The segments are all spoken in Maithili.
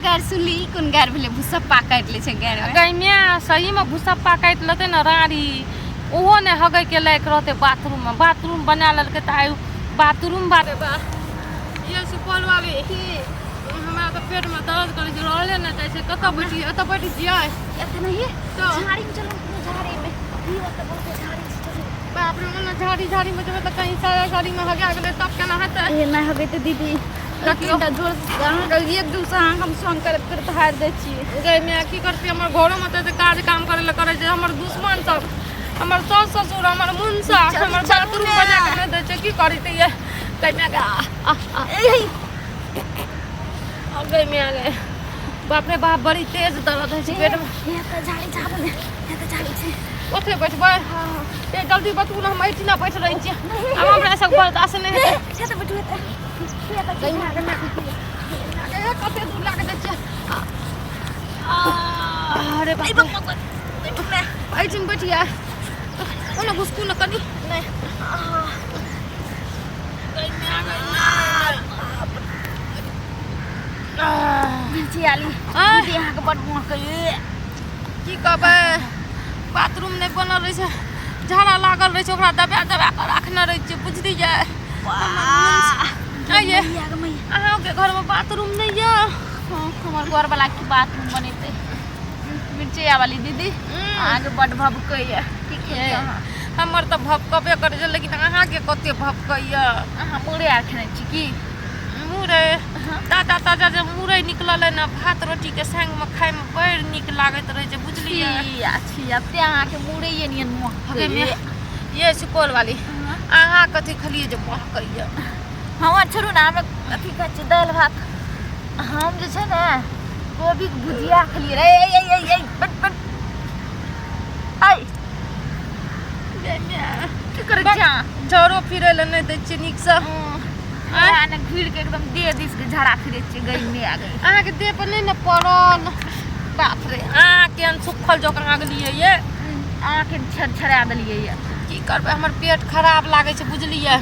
गारि सुनली, ई कोन गारि भेलै? भुसप्पा काटि लै छै गारिमे। गै माय, सहीमे भुसप्पा काटि लेतै ने राड़ी, ओहो नहि हगैके लायक रहतै। बाथरूममे बाथरूम बना लेलकै तऽ आइ बाथरूम बारे बा। ये सुपौल वाली, हमरा तऽ पेटमे दर्द करै छै, रहले नहि जाइ छै। कतऽ बैठियै? एतऽ बैठ जियै? एतऽ नहि। तऽ झाड़ीमे चलू, कोनो झाड़ीमे ई ओतऽ बहुते झाड़ी छै, चलू। बाप रे, ओना झाड़ी झाड़ीमे जेबै तऽ कहीं साया साड़ीमे हगा गेलै तब केना हेतै? ए, नहि हगै तऽ दीदी। देखियौ। तीनटा जोर से अहाँके एक दू से अहाँके हम संग करैत करैत हारि जाइ छियै। गै माय, की करतै? हमर घरोमे तऽ एते काज काम करै लए करै छै हमर दुश्मन सब, हमर साउस ससुर, हमर मुनसा। चलू, हमर चलू बाथरूम ने। बना कऽ नहि दै छै। की करतै ये? गै माय गै, आ आ आ। ए, आ गै माय गै, बाप रे बाप, बड़ी तेज दर्द होइ छै पेटमे। हे, तऽ झाड़ी झाड़ू ने, हे तऽ झाड़ी छै। ओतै बैठबै? ए, जल्दी बतबू ने, हम एहिठिना बैठ रहै छियै। आब हमरा सब बर्दाश्त नहि हेतै। हे, तऽ बैठू एतऽ। हे, तऽ गै माय गै, माय गै, कते दूर लागै जाइ छियै। अरे बाप रे। बैठू ने। एहिठिन बैठिए। ओने घुसकू ने कनि। नहि। गै माय गै, माय। मिर्ची आली। आँय? दीदी, अहाँके बड महकैए। की कहबै, बाथरूम नहि बनल रहै छै, झाड़ा लागल रहै छै, ओकरा दबा दबा कऽ राखने रहै छियै, बुझलियै? आइये। मैया गे मैया। अहाँके घरमे बाथरूम नहि यऽ? हाँ, हमर घरवला की बाथरूम बनेतै? मिर्चैया वाली दीदी, अहाँके बड भभकैए। की खेलियै अहाँ? हमर तऽ भपकबे करै छै, लेकिन अहाँके कते भपकैए? अहाँ मुरे आर खेने छी की? मुरै, ताजा ताजा जे मुरै निकलल अइ ने, भात रोटीके संगमे खायमे बड़ नीक लागैत रहै छै, बुझलियै? छिया छिया, ते अहाँके मुरैये नियन हगे महकैए। ये सुपौल वाली, अहाँ कथी खेलियै जे महकैए? हमर छोड़ू ने, हमे अथी खाइ छियै, दालि भात। हम जे छै ने कोबीके भुजिया खेलियै रे। ए ए ए ए, बट बट ऐ, की करै छी अहाँ? झाड़ो फिरै लए नहि दै छियै नीकसँ। आँय? ने घुरि के एकदम देह दिस के झाड़ा फिरै छियै। गई में आ गई। अहाँके देह पर नहि ने पड़ल? बाप रे, अहाँ केहन सुखल जकाँ लागलियै ये। अहाँके छरछरा देलियै ये। की करबै, हमर पेट खराब लागै छै, बुझलियै?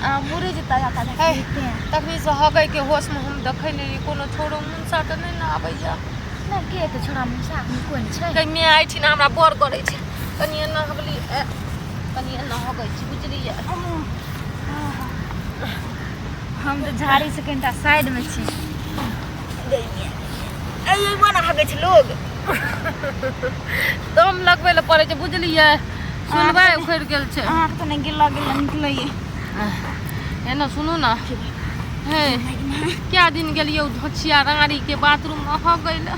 अहाँ मुरै जे ताजा ताजा है। खेलियै तें। तखनीसँ हगैके होशमे हम देखै नहि रहियै। कोनो छोड़ो मुनसा तऽ नहि ने आबैया? नहि, के तऽ छोड़ा मुसा एखन कोइ नहि छै। गै माय, एहिठिना हमरा बड़ करै छै। कनि एना हगली, कनि एना हगै छी, बुझलियै? हम तऽ झाड़ी से कनिटा साइड मे छी। मना हगै छै लोग। दम लगबै लए पड़ै छै, बुझलियै? सुनबै, उखड़ि गेल छै। अहाँके तऽ नहि गिल्ला गिल्ला निकलैए। हे ने, सुनू ने हे, क्या दिन गेलियै ओ धोछिया राँड़ीके बाथरूममे हगै लए,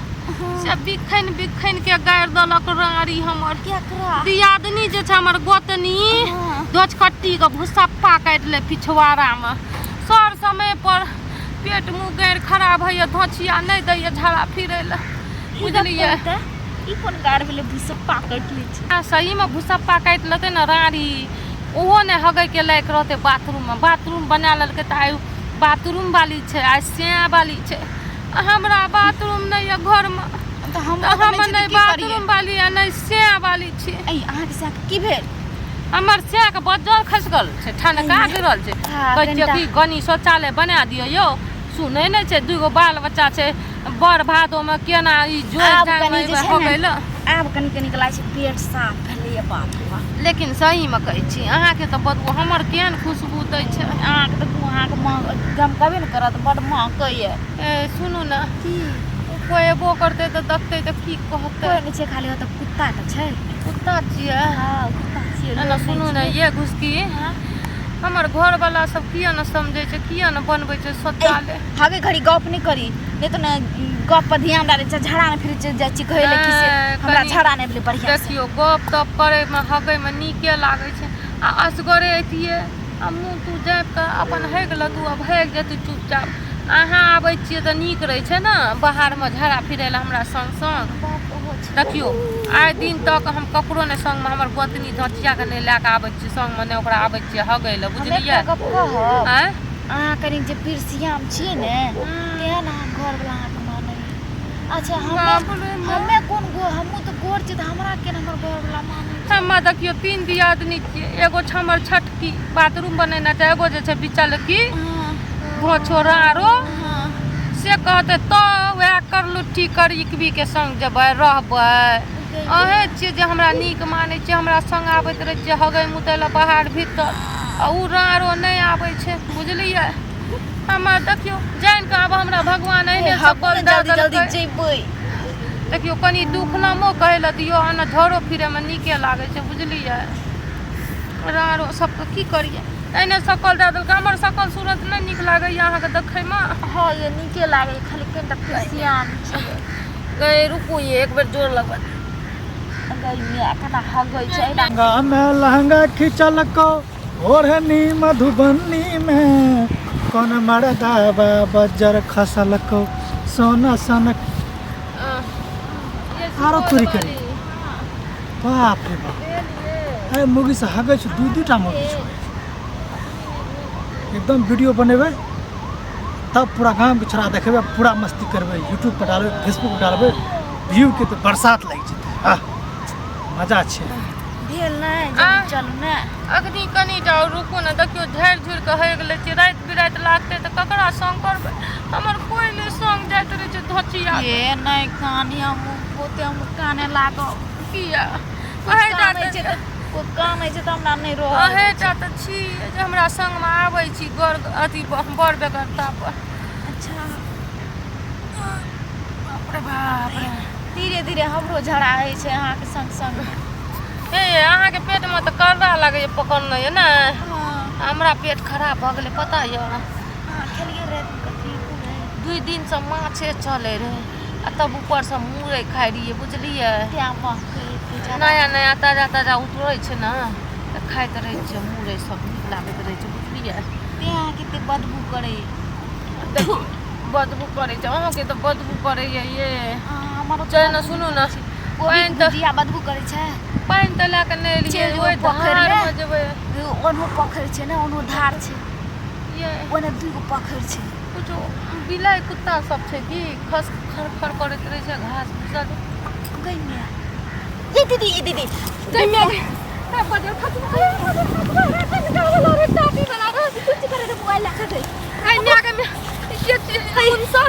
से बिखनि बिखनि के गारि देलक राँड़ी हमर। केकरा? दियादनी जे छै हमर गोतनी। धोचकट्टी के भुसप्पा काटि ले पिछवाड़ामे। सर समय पर पेट मुँह गारि खराब होइए, धोछिया नहि दैए झाड़ा फिरै लए, बुझलियै? ई कोन गार भेलै, भुसप्पा काटि लै छै? आ, सहीमे भुसप्पा काटि लेतै ने राँड़ी, ओहो नहि हगैके लायक रहतै। बाथरूममे बाथरूम बना लेलकै तऽ आइ बाथरूम वाली छै, आइ सैं वाली छै, आ हमरा बाथरूम नहि यऽ घरमे। तऽ हम तऽ हम नहि बाथरूम वाली आ नहि सैं वाली छी। ऐ, अहाँके सैं की भेल? हमर सैंके बज्जर खसि गेल छै, ठनका गिरल छै। हँ, कहै छियै कनिटा। कि कनि शौचालय बना दिअ यौ, सुनै नहि छै। दूगो बाल बच्चा छै, बड़ भादोमे केना ई जोड़ आब जांग कनि जे छै हो ने, गेल। आब कनि कनि लागै छै पेट साफ भेलैए। बाप रे बाप। लेकिन सहीमे कहै छी अहाँके तऽ बदबू हमर केहन खुशबू दै छै। अहाँके तऽ अहाँके महक गमकबे ने करत, बड महकैए। ए, सुनू ने। की? ओ कोइ एबो करतै तऽ देखतै तऽ की कहतै? कोइ नहि छै, खाली ओतऽ कुत्ता तऽ छै। कुत्ता छियै? हँ, कुत्ता छियै। एना लोक नहि सुनू ने छियै। ये घुसकी, हमर घरवला सब किया ने समझै छै? किया ने बनबै छै शौचालय? हगे घड़ी गप नहि करी, नहि तऽ ने गप पर ध्यान डालै छै, झड़ा ने फिर जाइ छी कहै लए कि से नहि, हमरा कनि झड़ा नहि भेलै बढ़िआँ से। देखियौ, गप तप करैमे हगैमे नीके लागै छै। आ असगरे अइतियै आ मुँह तू झाँपि कऽ अपन हगि लेतू आ भागि जेतू चुपचाप। अहाँ आबै छियै तऽ नीक रहै छै ने बाहरमे झाड़ा फिरै लए हमरा सङ्ग सङ्ग। बात ओहो छै। देखियौ, आइ दिन तक हम ककरो नहि सङ्गमे, हमर गोतनी धचियाके नहि लए कऽ आबै छियै सङ्गमे, नहि ओकरा आबै छियै हगै लए। हम बुझलियै? एकटा गप कहब? आँय? अहाँ कनि जे पिरसियाम छियै ने, तेहन अहाँ घरवला अहाँके मानैए। अच्छा, बाप हमे रे बाप। हमे कोन गो, हमहूँ तऽ गोर छी, तऽ हमरा केना हमर घरवला मानै छै? हमे देखियौ, तीन दियादनी छियै। एगो छै हमर छटकी, बाथरूम बनेने छै। एगो जे छै बिचलकी, घोछोरा आरो, से कहतै तऽ वएह करलुट्ठी करिकबीके संग जेबै रहबै। अहेँ छियै जे हमरा नीक मानै छियै, हमरा संग आबैत रहै छियै हगै मुतै लए बाहर भीतर, आ ओ राड़ो नहि आबै छै, बुझलियै? हमर देखियौ जानि कऽ आब हमरा भगवान एहने सकल दऽ जल्दी जल्दी देलकै। जेबै। देखियौ कनि दुःख नामो कहै लए दियौ, आ झरो फिरैमे नीके लागै छै, बुझलियै? राड़ो सबके की करियै, एहने सकल दऽ देलकै। हमर सकल सूरत नहि नीक लागैए अहाँके देखैमे? हँ ये, नीके लागै, खाली कनिटा खुशियान छै। गै रुकू ये, एक बेर जोर लगबै। गै माय, केना हगै छै एहिना। लहंगा में लहंगा खिंचल को ओढ़नी मधुबनी में कौन मर्दा बा बजर खसल को सोना सन। आरो चोरी करी। बाप रे बाप, अरे मुगी से हगै छै, दू दूटा मुगी छै। एकदम वीडियो बनेबै तब पूरा गामके छोड़ा देखेबै, पूरा मस्ती करबै, यूट्यूब पर डालबै, फेसबुक पर डालबै, व्यू के तऽ बरसात लागि जेतै। आह मजा छै। भेल नहि? आ। जल्दी चलू ने। अखनी कनि जाउ, रुकू ने। देखियौ झाड़ि झुड़ि कऽ हगि लै छियै, राति बिराति लागतै तऽ ककरा संग करबै? हमर कोइ नहि संग जाइत रहै छै धोचिया। ये नहि कानी, हम ओते हम काने लागब। किया? अहेँ टा कानै छै तऽ तऽ कोइ कानै छै तऽ हमरा नहि रहल। अहेँ टा तऽ छी जे हमरा संगमे आबै छी गौर अथी बड़ बेगरता पर। अच्छा। बाप रे बाप रे। धीरे धीरे हमरो झड़ा होइ छै अहाँके संग संग। हे अहाँके पेटमे तऽ करड़ा लागैए पकड़ने यऽ ने? हँ। हमरा पेट खराब भऽ गेलै, पता यऽ? अहाँ खेलियै रातिमे कथी रहै? 2 दिनसँ माछे चलै रहै आ तब ऊपरसँ मुरै खाइ रहियै, बुझलियै? तें महकै एते जादा। नया नया ताजा ताजा उतरै छै ने तऽ खाइत रहै छियै मुरै सब, नीक लागैत रहै छै, बुझलियै? तें अहाँके एते बदबू करै। देखू बदबू करै छै अहाँके तऽ बदबू करैए ये। हमर चल ने, सुनू ने, कोबी पानि तऽ भुजिया बदबू करै छै। पानि तऽ लए कऽ नहि एलियै। चलि जेबै ओहि पोखरिमे। धारमे जेबै। ओनहो पोखरि छै ने, ओनहो धार छै। ये ओने दूगो पोखरि छै। कुछो बिलाइ कुत्ता सब छै की खस खर खर करैत रहै छै घास भूसा। गै माय, ये दीदी, ये दीदी। गै माय, गै, बजर खतम। कुछ करे रे, मोबाइल लए कऽ गै। गै माय, गै माय, ये कोन सा?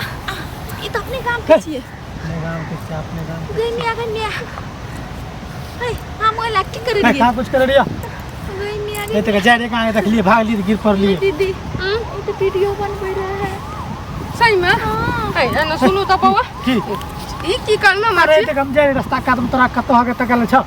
ई तऽ अपने गाम के छियै। अपने गाम के छै, अपने गाम के। गै माय, गै माय, हे हम मोबाइल लए की करे नहीं रहियै? कहाँ कुछ कर रहिया। गै माय। नहीं तो जाय रे, कहाँ देखलिए भाग लिए गिर पड़लिए। दीदी, ओ तऽ वीडियो बनबै रहे। सही में? है एना सुनू तऽ बौआ। की? ई की करना अरे माछी? तऽ हम जाय रे रास्ता कात में, तोरा कतौ हगे तकल छ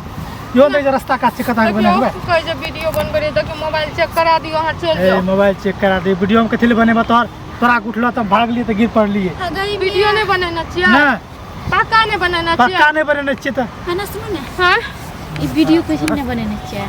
यो नहीं जे रास्ता कात छै कतौ हगे देखियौ बनेबै। कहै छै वीडियो बनबै रहियै। देखियौ मोबाइल चेक करा दियौ, अहाँ चलि ए जाउ। मोबाइल चेक करा दे, वीडियो में कथी ले बनेबा? तोहर तोरा उठलो तऽ भाग लिए तऽ गिर पड़लिए। गै वीडियो नहि बनेने छियै? ना। पक्का नहि बनेने छियै? पक्का नहीं बनेने छियै तऽ। है ना, सुनू ने। हँ। ई वीडियो कैसे नहि बनेने छियै?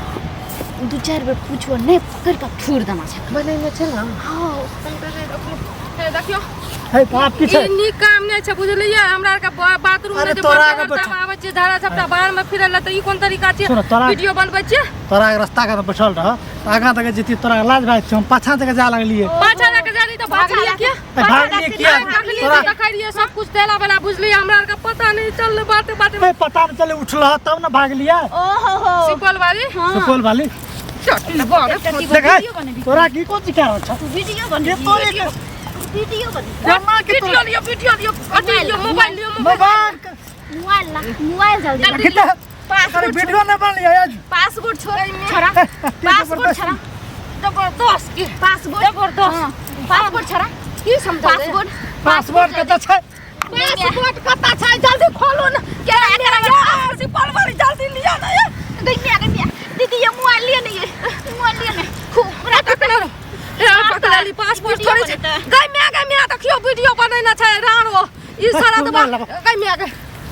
दू चारि बेर पूछो नहि, पकड़ि कऽ फोड़ि देना छै। बनेने छै ने? हँ। हम तऽ नहि देखलहुँ। हे देखियौ। हे बाप की छै? ई नीक काम नहि छै, बुझलियै? हमरा आरके बाथरूम अरे मे जे तोरा बड़का आगे बड़का बैठो। आबै छियै झाड़ा झपटा बाहर मे फिरै लए, तऽ ई कोन तरीका छियै? सुनो, तोरा वीडियो बनबै छियै? तोरा रास्ता कात बैठल रह, आगाँ तक जेती तोरा लाज भाई छै, हम पाछाँ तक जा लगलिए। पाछा लए के जाली तऽ भागलियै किया? ए, भागलिए किया? भागलियै तोरा तऽ देखै रहियै सब कुछ देला वाला, बुझलियै? हमरा आरके पता नहि चललै बाते बाते। ए, पता नहीं चले, उठल तब ना भागलिए। ओहो हो। सुपौल वाली। सुपौल वाली। चटी बारे। देख हे, तोरा की कोन चीज कह रहल छ? तू वीडियो ये बनेबी? तोरे के वीडियो बनेबी? जमा के वीडियो तोरा लियो, वीडियो लियो, अथी लियो, मोबाइल लियो, मोबाइल। मोबाइल के मोबाइल ला, मोबाइल जल्दी ला। कितना अरे पासपोर्ट। वीडियो नहीं बन लिया आज। पासपोर्ट छोड़ छोड़ा, पासपोर्ट छोड़ा। जबरदस्त की पासपोर्ट। जबरदस्त। हाँ, पासपोर्ट छोड़ा। की समझा? पासपोर्ट। पासपोर्ट कत छै? पासपोर्ट कता छै? जल्दी खोलो ने। क्या मेरा यार सुपौल वाली, जल्दी लियो ने ये। गई मिया, गई मिया, दीदी, ये मोबाइल लिए नहीं, ये मोबाइल लिए नहीं, खूब पकड़ ए, पकड़ ली पासपोर्ट। वीडियो थोड़े छै। बनेतै। गै माय, गै माय, देखियो वीडियो बनेने छै राणो ई शरद बा। गै माय गै,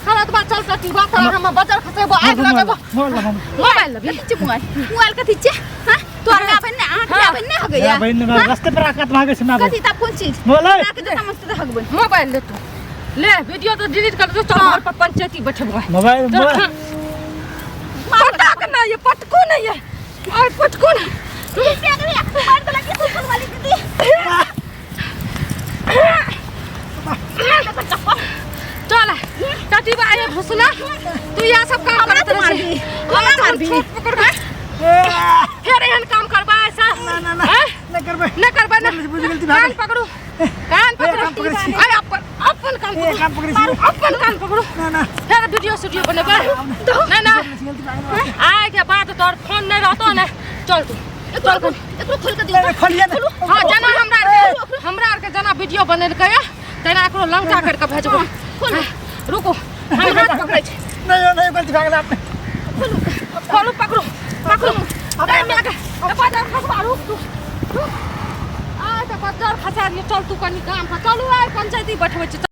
शरद बा, चल टटी बा, तोरा हम बजर खसेबो, आगि लगेबो। मोबाइल लगा। मोबाइल लबी। कथी छै मोबाइल? मोबाइल कथी छै? हाँ, तोहर माय बहिन ने, अहाँके माय बहिन ने हगैया? बहिन ने रास्ते पर आकात भागे छै ना। कथी तब, कोन चीज? मोबाइल। अहाँके जूता मस्त हगबै। मोबाइल ले तू, ले वीडियो तो डिलीट कर दो, चल घर पर पंचायती बैठेबो। Mobile mobile. पटक ना ये, पटको नहीं ये और पटको ना। गई मिया, गई मिया, मार देलक ये सुपौल वाली दीदी। चल टटी बा, ये भुसना, तू यह सब काम हमरा करत तू रहै मारबी? छै। हमरा मारबी? छोट पकड़ के फेर एहन काम करबा ऐसा? ना ना ना। हैं? नहीं करबे। नहीं करबा ना? बुझ गेलती, कान भागल। पकड़ू। कान पकड़ो। कान पकड़ै छी। अरे अपन अपन कान ए, पकड़ो। कान पकड़ै छी। अपन कान पकड़ो। ना ना। फेर वीडियो सीडियो बनेबै नहीं ना? गलती भए गेल। आइ के बाद तोर फोन नहीं रहतो ने। चल तू, चल तू। एकरो खोल के दियौ। ए, खोलिए ने। हाँ, जेना हमरा आरके जेना वीडियो बनेलकै तेना एकरो लंका करके भेजबो। हाँ, रुको, हम हाथ पकड़ै छी। नहीं नहीं, गलती भए गेल अपने। खोलू, पकड़ू पकड़ू। अरे माय के बजार खसबा, रुक तू, रुक। आ तऽ बजार खसा दियौ। चल तू कनी गाम पर चलू, आइ पंचायती बैठबै छी।